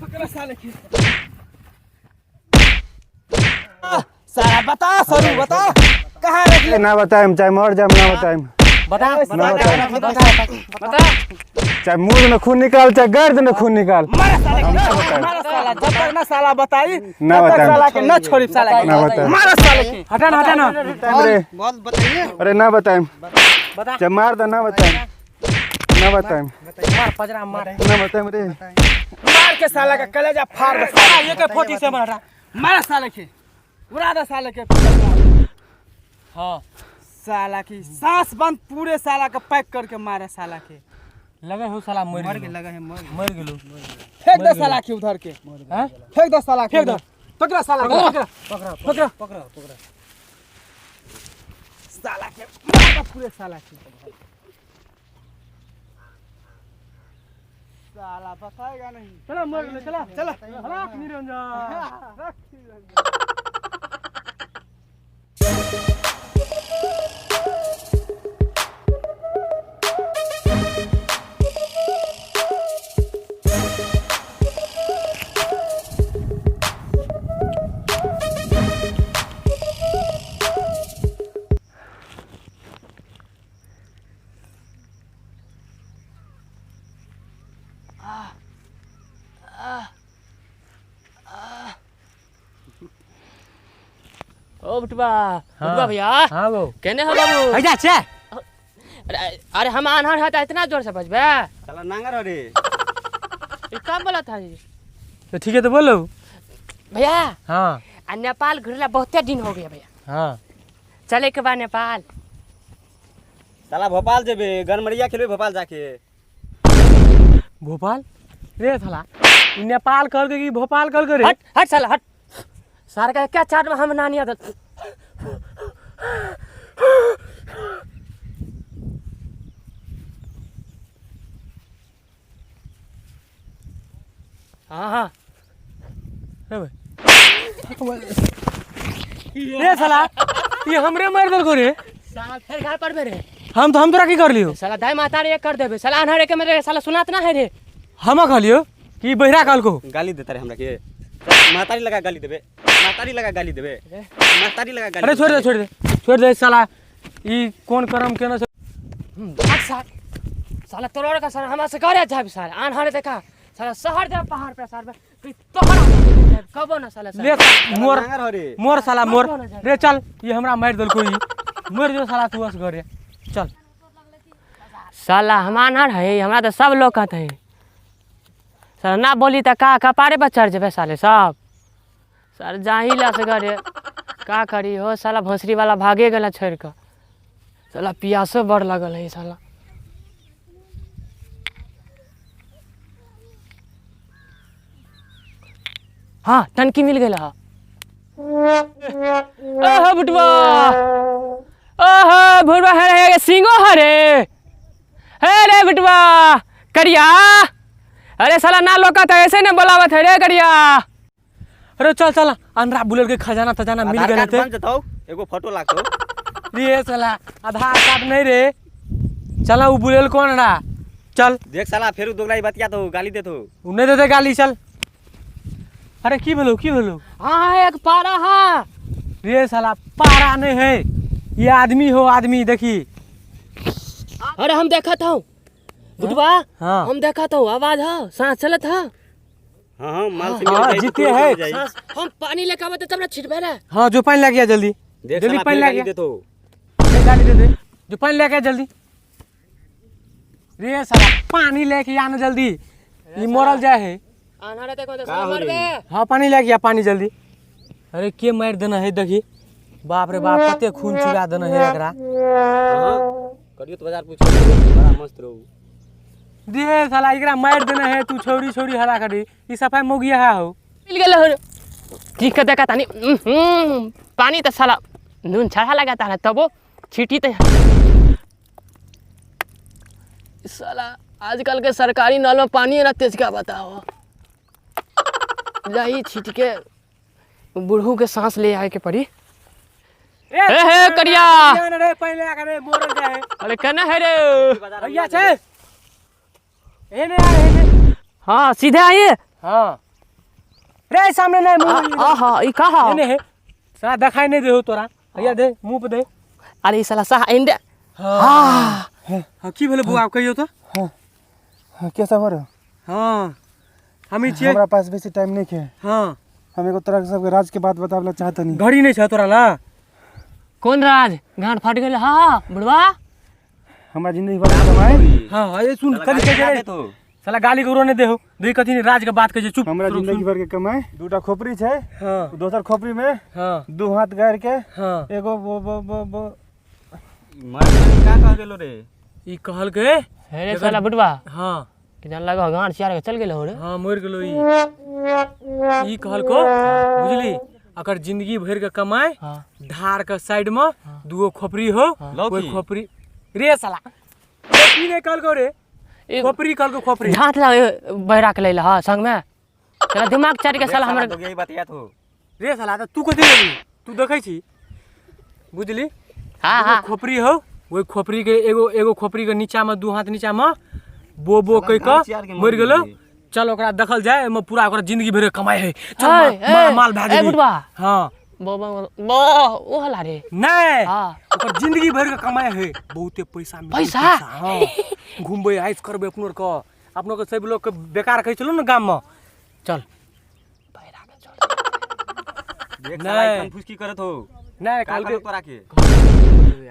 पकड़ा साले के। साला बता सरू बता कहाँ रख ले। ना बताएम, चाहे मर जाएम ना बताएम। बता ना बताएम। बता। चाहे मुंह में खून निकाल, चाहे गर्द में खून निकाल। मारा साले के, मारा साला, जब तक ना साला बताई ना तब तक बताएम। साला के ना छोड़ी साला के। ना बताएम। मारा साले के। हटा ना, हटा ना। बताएम रे। बोल बताइए। अरे ना बताएम। बता। चाहे मार दे ना बताएम। ना बताएम। मार पजरा मार। ना बताएम रे। मार के साला का कलेजा फाड़ दे साला। ये के 47 हटा। मारा साले के, उड़ा दे साले के। हाँ। साला की सांस बंद पूरे साला का पैक करके मारे साला के। लगे हो साला मर मर गेलो। गेल, लगे है मर गेल। मर गेलो। फेंक दे साला के उधर के। हैं? फेंक दे साला के फेंक दे। उधर। पकड़ा साला के, पकड़ा। पकड़ा, पकड़ा। पकड़ा, पकड़ा। साला के मार दे पूरे साला के। साला बताएगा नहीं। चला मर गेलो, चला। चला। रख निरंजन। रख निरंजन। ओ बुटबा, बुटबा भैया। हाँ गो। केने हो बाबू? है जा छे। अरे, अरे हम आन्हर है त इतना जोर से बजबे? साला नांगर हो रे। ई का बोलत है? तो ठीक है तो बोलो। भैया। हाँ। आ नेपाल घुरला बहुते दिन हो गया भैया। हाँ। चले के बा नेपाल। साला भोपाल जेबे, गनमरिया खेलबे भोपाल जाके। भोपाल? रे साला, ई नेपाल कहल के कि भोपाल कहल के रे? हट, हट साला, हट। सार का क्या चाट में हम नानी आदत। हाँ, हाँ। रे भाई। रे साला, ये हमरे मार देलको रे। साला फिर घर पर मेरे। हम तो हम तोरा की कर लियो? साला दाई माता रे कर देबे। साला अनहरे के मेरे साला सुनात ना है रे। हम कहलियो कि बहिरा कहलको? गाली देता रे हमरा के। मातारी लगा गाली देबे, मातारी लगा गाली देबे, मातारी लगा गाली। अरे छोड़ दे, छोड़ दे, छोड़ दे साला। ई कोन करम केना से? हट साला। साला तोरा का साला हमरा से करे जाबे साला। अनहरे देखा। साला शहर दे पहाड़ पे साला। कि तोहरा कबो ना साला। ले मोर, नांगर हो रे। मोर साला मोर। रे चल, ये हमरा मार देलको ई। मर जो साला तू अस घरे। चल। साला हम अनहर है, हमरा तो सब लोग कहते हैं। साला ना बोली त का कपारे पर चढ़ जेबे साले सब। साला जाही ला से घरे। का करी हो साला भोसड़ी वाला भागे गेला छोड़ के। साला पियासो बड़ लगल है साला। हाँ टंकी मिल गेल हा। ओहो बुटवा, ओहो भुटवा, हे रे, सिंगो हरे। हे रे बुटवा करिया। अरे साला ना लोका था ऐसे ना बोलावत है रे करिया। अरे चल चल, अंदरा बुलेल के खजाना तजाना मिल आधार गेल कार्ड हेतै। बन जतौ, एगो फोटो लागतौ। रे साला आधार कार्ड नहीं रे। चला उ बुलेल कौन रहा? चल। देख साला फेरू दोगलाई बतिया तो गाली देतो। उ नहीं देते गाली, चल। अरे की भेलो, की भेलो? हाँ एक पारा हाँ। रे साला पारा नहीं है, ये आदमी हो आदमी देखी। अरे हम देखा था बुटवा। हाँ। हम देखा था आवाज है, सांस चलत है। हाँ, हाँ, माल से हाँ, मिल जाई तो जीते तोरो है। मिल जाई। सांस, हम पानी लेके आवत तब ना छिटबे रे। हाँ, जो पानी लेके आ जल्दी। देख जल्दी साला, पानी फिर लेके गाली आ। देतो। दे, गाली दे दे। जो पानी लेके आ जल्दी। रे साला पानी लेके आ ना जल्दी, ये मरल जाए है। आना रे देखो तो का साला हो रे? मरबे। हाँ पानी लेके आ, पानी जल्दी। अरे के मार देना है देखी, बाप रे बाप कते खून चुरा देना है एकरा। हाँ, करियो तो बाजार पूछो, बड़ा मस्त रहू। रे साला एकरा मार देना है, तू छौरी छौरी हरा करी, ई सफाई मोगिया है हो। मिल गेल हो। ठीक है देखा तानी। पानी तो साला नून छड़ा लगाता है तबो छीटी तो साला आजकल के सरकारी नल में पानी है ना तेज का बताओ। जाही छीट के बुढ़ू के सांस ले आए के पड़ी। ए, हे, हे, करिया। रे, पहले आ रे, मोरल जाए। अरे कना है रे? भैया छे। ए ने आ, ए ने। हाँ, सीधे आइए। हाँ रे सामने नहीं मुंह आहा ई का हा नहीं है साला देखाई नहीं देहो तोरा भैया दे मुंह पे दे अरे ई साला साह इंडे हाँ हाँ की भेलै बौआ कहियो तो हाँ, कैसा हो रहा हाँ हम ई छियै हमरा पास बेसी टाइम नहीं है। हाँ हम एगो तरह सबके राज के बात बतावला चाहतनी। घड़ी नहीं छ तोरा ला। कोन राज गांठ फाट गेल? हाँ बुढ़वा हमरा जिंदगी भर के कमाई। हाँ अरे सुन साला कथी गाली कहै छै रे? देत हो। साला गाली ककरो नहीं देहो देख कथी नहीं राज के बात कहै छै चुप हमरा सुन, जिंदगी सुन। भर के कमाई दूटा खोपड़ी छै। हाँ दोसर खोपड़ी में हाँ दू हाथ गाड़ के हाँ एगो बो बो बो बो मर का कह गेलो रे? ई कहलकै हे रे साला बुढ़वा हाँ कि जान लगा गांठ चियार के चल गेल हो रे। हाँ मरि गेलो ई। ई कहलको बुझली अकर जिंदगी भर के कमाई हाँ धार के साइड में दूगो खोपड़ी हो लौकी। ओहि खोपड़ी रे साला लौकी नहीं कहलको रे ई खोपड़ी कहलको खोपड़ी झाँट ला बहरा के लैला हाँ संग में साला दिमाग चाट के साला हमर तो यही बतियात हो। रे साला तऽ तू कथी लेबही तू देखै छी बुझली हाँ दूगो हाँ खोपड़ी हो ओहि खोपड़ी के एगो एगो खोपड़ी के नीचा में दू हाथ नीचा में बो बो कहि गाँठ चियार कऽ के मरि मरि गेलो गेलै। चल ओकरा देखल जाय एहिमे पूरा ओकरा जिंदगी भरि कमाइ है चल ए, ए, माल भए ए, जेबही। बुढ़वा। हाँ बो बो बो ओ हला रे। नहीं हाँ ओकर जिंदगी भरि के कमाइ है बहुते पैसा मिलतै, पैसा? हाँ घुमबै ऐश करबै अपनो आरके अपनो के सब लोग के बेकार कहै छलौ ने गाम में चल देख साला नहीं। कंफ्यूज की करत हो? नहीं का कहलकै कहलक तोरा के?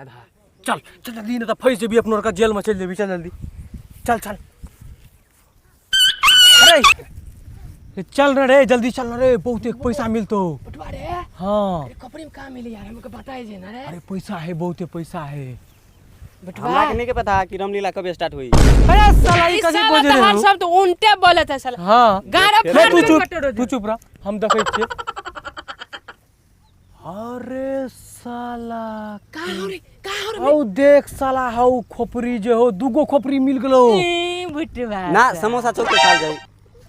आधा चल चल जल्दी नहीं तो फंस जेबी अपनो आरके जेल में चल जेबी चल जल्दी चल चल अरे चल रे रे जल्दी चल रे बहुत एक पैसा मिलतो। बुढ़वा रे हाँ कपड़े में कहाँ मिली यार हमको बताए जे ना रे। अरे पैसा है बहुते पैसा है। हमरा के नहीं के पता कि रामलीला कब स्टार्ट हुई। अरे साला ई ई कथी साला बजे तो रे हर हो? शब्द उल्टे बोलत है साला। हाँ गारा ले, फाड़ तू के चुप कटोरो तू चुप रह हम देखै छियै। अरे साला कहाँ हो रे कहाँ हो रे? हौ देख साला हौ खोपड़ी जे हो दूगो खोपड़ी मिल गेलो। ई बुढ़वा ना समोसा चौक पे खाल जाई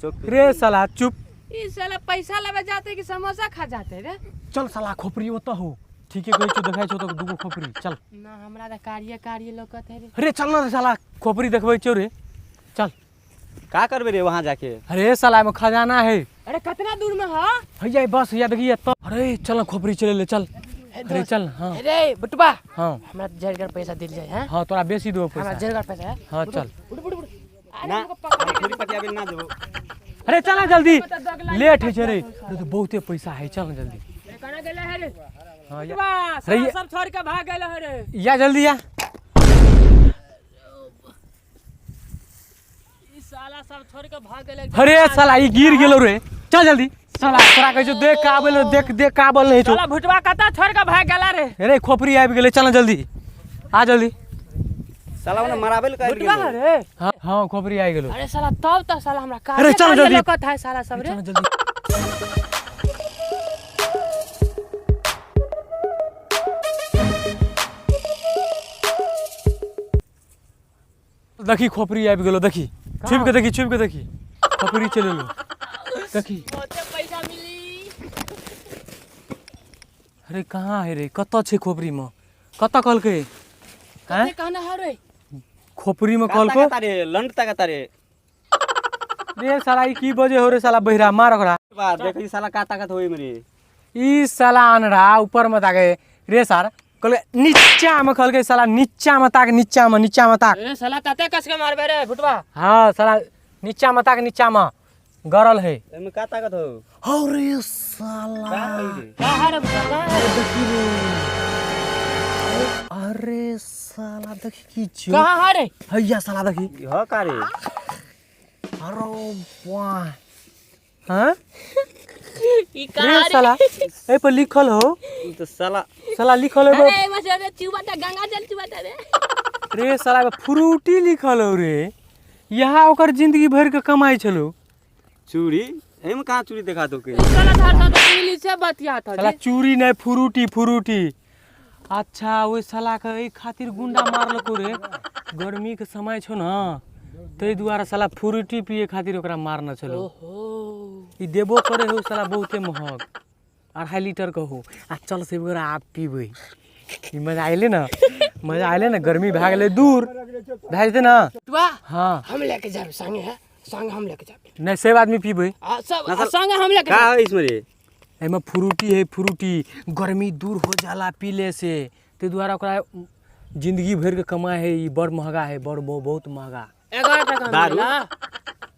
चौक पे। रे साला चुप ई साला पैसा लेवे जाते कि समोसा खा जाते रे? चल साला खोपड़ी ओतऽ हो ठीके कहै छौ देखै छौ तऽ दूगो खोपड़ी चल। ना हमरा तऽ कार्य कार्य लौकत है रे। अरे चल ना रे साला खोपड़ी देखबै छौ रे चल। का करबे रे वहां जाके? अरे साला एमे खजाना है। अरे कितना दूर में हा? हैया बस हैया देखिए तो। अरे चल ना खोपड़ी चले ले चल। अरे चल हाँ अरे बुटबा हाँ हमरा जरगर पैसा दिल जाए हैं? हाँ तोरा बेसी देबो हमरा पैसा। जरगर पैसा है। हाँ चल उठ उठ उठ। अरे ना हमको पकड़ खोपड़ी पटियाबे ना जेबो। अरे चल ना जल्दी लेट है छै रे। अरे तो बहुते पैसा है चल ना जल्दी। कना गेले है रे? हाँ या बुटबा अरे साला ये- सब छोड़ के भाग गेले है रे। या जल्दी या। ई साला सब छोड़ के भाग गेले। अरे साला ई गिर गेलो रे चल जल्दी। साला तोरा कहै छौ देख के आबै ले देख देख के आबल नहीं छौ। साला भुटवा कता छोड़ के भाग गेला रे? अरे खोपड़ी आबि गेलै चल ना जल्दी आ जल्दी। साला ओने मराबे ले कह भुटवा गेलो। रे हाँ हाँ खोपड़ी आबि गेलो। अरे साला तब तक साला हमरा अरे कार्य चल कार्य जल्दी। लौकत है साला सब रे। चल ना जल्दी। देखी खोपड़ी आबि गेलो देखी छिप के देखी छिप के देखी खोपड़ी चलि एलो देखी। बहुते पैसा मिली। अरे कहाँ है रे कतऽ छै खोपड़ी में कतऽ कहलकै? हैं कते कहना है रे? खोपड़ी में का कहलको ताकत रे लंड ताकत रे। रे साला ई की बजे हो रे साला बहिरा मार ओकरा। बा देख ई साला का ताकत होई मेरे। ई साला अनरा ऊपर में ताके रे सार कहलकै नीचा में कहलकै साला नीचा में ताक नीचा में नीचा में ताक। ए साला तते कस के मारबे रे भुटवा। हाँ साला नीचा में ताक नीचा में गरल है। एमे का ताकत हो? अरे साला का होई रे? का है रे भुटवा का है रे? अरे साला देखी की छियो कहाँ है रे? हैया साला देखी ई ह का रे? अरे वाह हाँ ई रे कहाँ रे? साला ए पर लिखल हो ई तो साला साला लिखल हो अरे बस अरे चुबाता गंगा जल चुबाता रे। रे साला फ्रूटी लिखल हो रे यहाँ ओकर जिंदगी भर के कमाई छलो। चूड़ी एमे कहाँ चूड़ी देखा तो के? साला धार धार तो इंग्लिश से बतियात हो साला चूड़ी नहीं फ्रूटी फ्रूटी। अच्छा ओहि साला के एहि खातिर गुंडा मारलको रे गर्मी के समय छौ ना ताहि दुआरे साला फ्रूटी पिए खातिर ओकरा मारने छलो। ओहो ई देबो करे हो साला बहुते महग 2.5 लीटर के हो। आ चल से ओकरा आब पीबै ई मजा अयलै ना मजा अयलै ना गर्मी भए गेलै दूर भए जेतै ना। बुटवा हाँ हम लेके जाब संगे है। संग हम लेके जाबे। नहीं सब आदमी पीबै। आ सब ना आ, साला- संग हम लेके का जाबे। है इसमें रे? एहिमे फ्रूटी है, फ्रूटी गर्मी दूर हो जाला पीले से, ताहि दुआरे ओकरा जिंदगी भरि के कमाइ है। ई बड़ महंगा है, बड़ बहुत महंगा। 11 टका में दारू? मिला।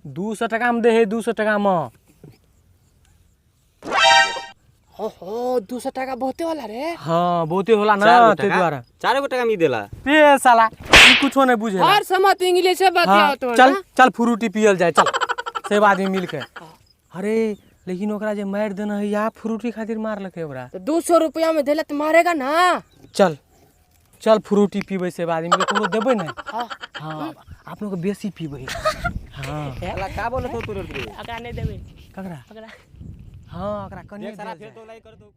200 टका में दे है, 200 टका में। हो हो, 200 टका बहुते वाला रे। हाँ बहुते होला ना, चार गो ताहि टका? दुआरे। 4 गो टका में ई देला। ए साला ई कुछो नहीं बुझे। हर समय तो इंग्लिश से बतियाओ तो। चल चल, फ्रूटी पियल जाए, चल सब आदमी मिलके। अरे लेकिन ओकरा जे मारि देना है, या फ्रूटी खातिर मारलकै ओकरा। तो 200 रुपया में देला तो मारेगा ना। चल चल, फ्रूटी पीबै सब आदमी के, ककरो देबै नहि। हाँ। हाँ, अपनो के बेसी पीबै। हाँ। साला का बोलत हो तू रे? ओकरा नहीं देबै। ककरा? ओकरा। हाँ, ओकरा कनिए देख साला देल फेर जाए। तो लाई कर दो।